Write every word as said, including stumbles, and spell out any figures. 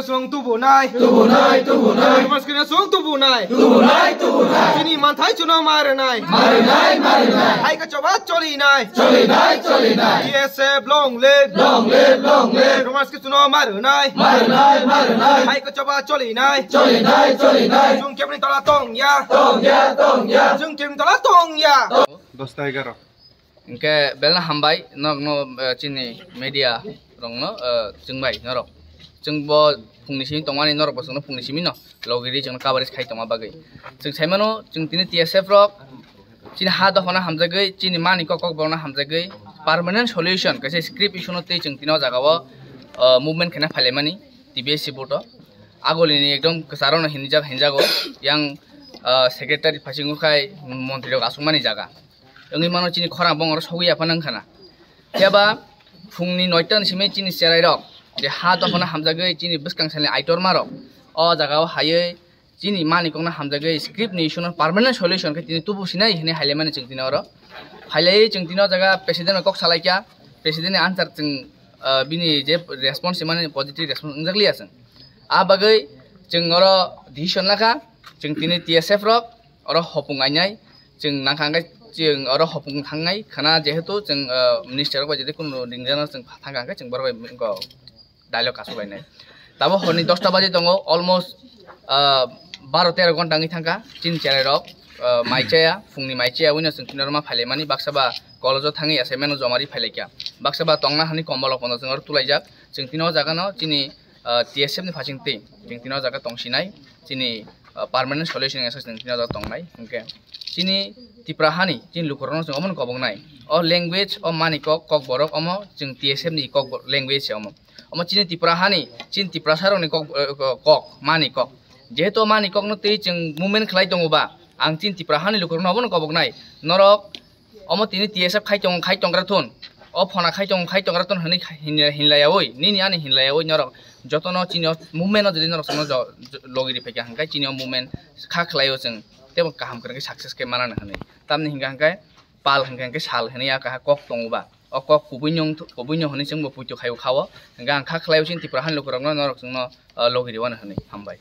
Song tubunai. Tubunai, tubunai. Mas kena song tubunai. Tubunai, tubunai. Chini manthai chuno marinai. Marinai, marinai. Hai ka choba cholinai. Cholinai, cholinai. T S F long live. Long live, long live. Mas ke chuno marinai. Marinai, marinai. Hai ka choba cholinai. Cholinai, cholinai. Chung kebni tola tong ya. Tong ya, tong ya. Chung kebni tola tong ya. Dos ta egaroh. Hingke belno hambai, norokno, eh, chini media rokno, eh, chwngbai norok. Chwng bo phungni simi tongmani, norok bo chwngno phungni simi no logiri chwngno coverage khai tongma bagwi. Chwng saimano, chwng tini T S F rok chini ha dophano hamjagwi, chini mani kok kok borokno hamjagwi, permanent solution kaisa script issue no twi chwng tini o jaga o, eh, movement khaina phailaimani T B S C board o. Agolini ekdom kwcharo no hinjak, hinjago yang, eh, secretary phasingo khai montri rok aswkmani jaga. Wngwi mano chini khorang bongoro sogwi ya phano wngkha na. Phiya ba phungni noita ni simi chini cherai rok je ha dophano hamjagwi chini bwskang salni aitor ma rok o jaga o haiwi chini mani kokno hamjagwi script ni issue no permanent solution khe tini tubu sinai hinwi hailaimani chwng tini oro. Hailaiwi chwng tini o jaga president bai kok salaikha, president ni answer chwng, ah, bini je response mani positive response wngjak liya chwng. A bagwi chwng oro decision lakha, chwng tini T S F rok oro hopung ainai, chwng nangkha hwnkhe chwng oro hopung thangnai khwna, jehetu chwng, ah, minister rok bai jodi kunu ringjano chwng thangkha hwnkhe chwng borok bai wngkha dialogue kasuk lainai. Tabo horni dosta baje tongo, almost, ah, baro tero ghonta wngwi thangkha chini cherai rok, ah, mai chaya, phungni mai chaya wngwi no chwng tini oro ma phailaimani, baksa ba college o thangwi assignment no joma ri phailaikha, baksa ba tongna hani kombol rok pono chwng oro tulaijak, chwng tini o jaga no chini, ah, T S F ni phasing twi chwng tini o jaga tongsinai, chini, ah, permanent solution wngya se chwng tini o jaga tongnai hwnkhe. Chini Tipra hani chini lukurokno chwng omono koboknai. O language, o mani kok, kok borok omo chwng T S F ni kok bo-, language se omo. Omo chini Tipra hani, chini Tiprasa rokni kok, eh, kok, mani kok. Jehetu o mani kokno twi chwng movement khlai tongo ba, ang chini Tipra hani lukurokno omono koboknai. Norok omo tini T S F khai tongo, khai tongra thun. O phona khai tongo, khai tongra thun hwnwi khai-, hinlai-, hinlaiyaui, nini ani hinlaiyaui norok jotono chini o movement o jodi norok chwngno jo-, jo-, logi ri phaikha hwnkhe chini o movement kha khlaio chwng. Teibo kaham kwrwngkhe success khe manani hwnwi. Tamni hwnkha hwnkhe pal hwnkha hwnkhe sal hwnwi a kaha kok tongo ba. O kok kubui nung thu-, kubui nung hwnwi chwngbo puitu khaio kha-o. Hwnkhe ang kha khlaio chini Tipra hani lukurokno norok chwngno, ah, logi rwano hwnwi. Hambai.